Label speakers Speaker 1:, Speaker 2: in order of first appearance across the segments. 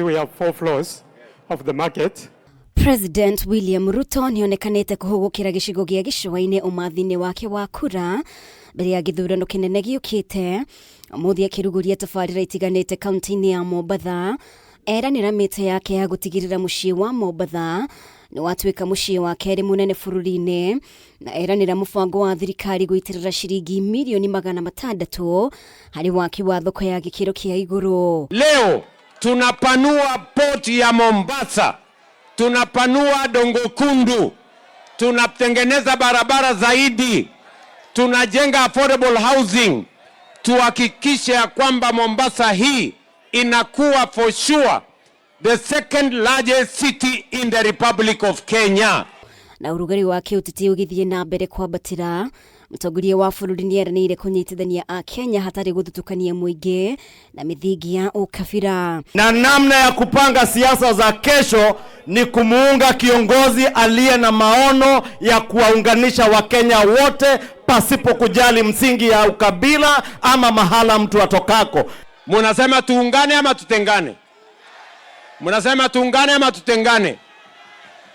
Speaker 1: We have four floors of the market.
Speaker 2: President William Ruto nĩonekanĩte kũhũgũkĩra gĩcigo gĩa gĩcũa-inĩ ũmathi-inĩ wake wa kura mbere ya gĩthurano kĩnene gĩũkĩte. Ũmũthĩ akĩrugũria tabarĩra itiganĩte kaunti-inĩ ya Mombatha, eranĩra mĩte yake ya gũtigĩrĩra mũciĩ wa Mombatha nĩ watuĩka mũciĩ wa kerĩ mũnene bũrũri-inĩ, na eranĩra mũbango wa thirikari gũitĩrĩra ciringi 600,000,000 harĩ waki wa thoko ya gĩkĩro kĩa igũrũ.
Speaker 3: Leo tunapanua port ya Mombasa, tunapanua Dongo Kundu, tunatengeneza barabara zaidi, tunajenga affordable housing, tuhakikishe ya kwamba Mombasa hii inakuwa for sure the second largest city in the Republic of Kenya.
Speaker 2: Na ũrugarĩ wa kĩũteti ũgĩthiĩ na mbere kwambatĩra, mũtongoria wa bũrũri nĩeranĩire kũnyitithania Akenya hatarĩ gũthutũkania mũingĩ na mĩthingi ya ũkabira.
Speaker 4: Na namna ya kupanga siasa za kesho ni kumuunga kiongozi aliye na maono ya kuwaunganisha Wakenya wote pasipo kujali msingi ya ukabila ama mahala mtu atokako.
Speaker 3: Munasema tuungane ama tutengane? Munasema tuungane ama tutengane?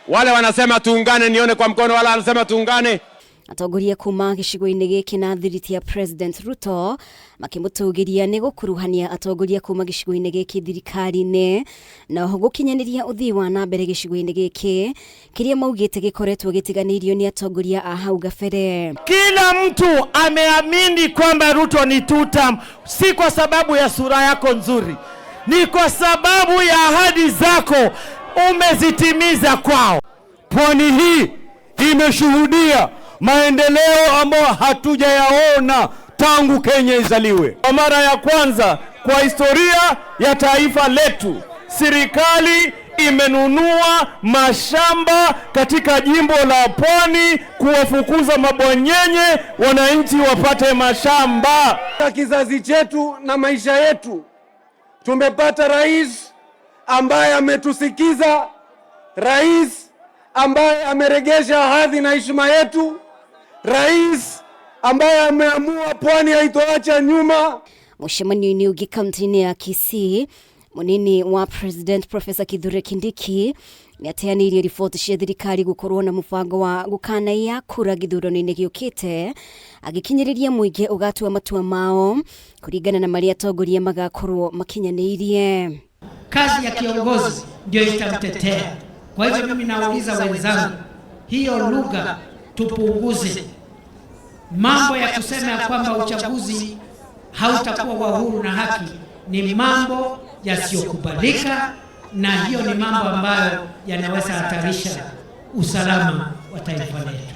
Speaker 3: Wale wanasema tuungane nione kwa mkono, wale wanasema tuungane.
Speaker 2: Atongoria kuma gĩcigo-inĩ gĩkĩ na thiriti ya President Ruto makĩmũtũgĩria nĩ gũkuruhania atongoria kuma gĩcigo-inĩ gĩkĩ thirikari-inĩ na oho gũkinyanĩria ũthii wa na mbere gĩcigo-inĩ gĩkĩ kĩrĩa maugĩte gĩkoretwo gĩtiganĩirio nĩ atongoria a hau gabere.
Speaker 4: Kila mtu ameamini kwamba Ruto ni two term, si kwa sababu ya sura yako nzuri, ni kwa sababu ya ahadi zako umezitimiza kwao.
Speaker 5: Pwani hii imeshuhudia maendeleo ambayo hatujayaona tangu Kenya izaliwe. Kwa mara ya kwanza kwa historia ya taifa letu, serikali imenunua mashamba katika jimbo la Pwani kuwafukuza mabwanyenye, wananchi wapate mashamba.
Speaker 6: Kizazi chetu na maisha yetu, tumepata rais ambaye ametusikiza, rais ambaye ameregesha hadhi na heshima yetu, rais ambaye ameamua pwani haitoacha nyuma.
Speaker 2: Mũcemanio-inĩ ũngĩ kaunti-inĩ ya Kisii, mũnini wa President Professor Kithure Kindiki nĩateanĩirie riboti cia thirikari gũkorwo na mũbango wa gũkanaiya kura gĩthurano-inĩ gĩũkĩte, agĩkinyĩrĩria mũingĩ ũgatua matua mao kũringana na marĩa atongoria magakorwo makinyanĩirie.
Speaker 7: Kazi ya kiongozi ndio itamtetea. Kwa hivyo mimi nauliza wenzangu, hiyo lugha tupunguze. Mambo ya kusema ya kwamba uchaguzi hautakuwa wa huru na haki ni mambo yasiyokubalika, na hiyo ni mambo ambayo yanaweza hatarisha usalama wa taifa letu.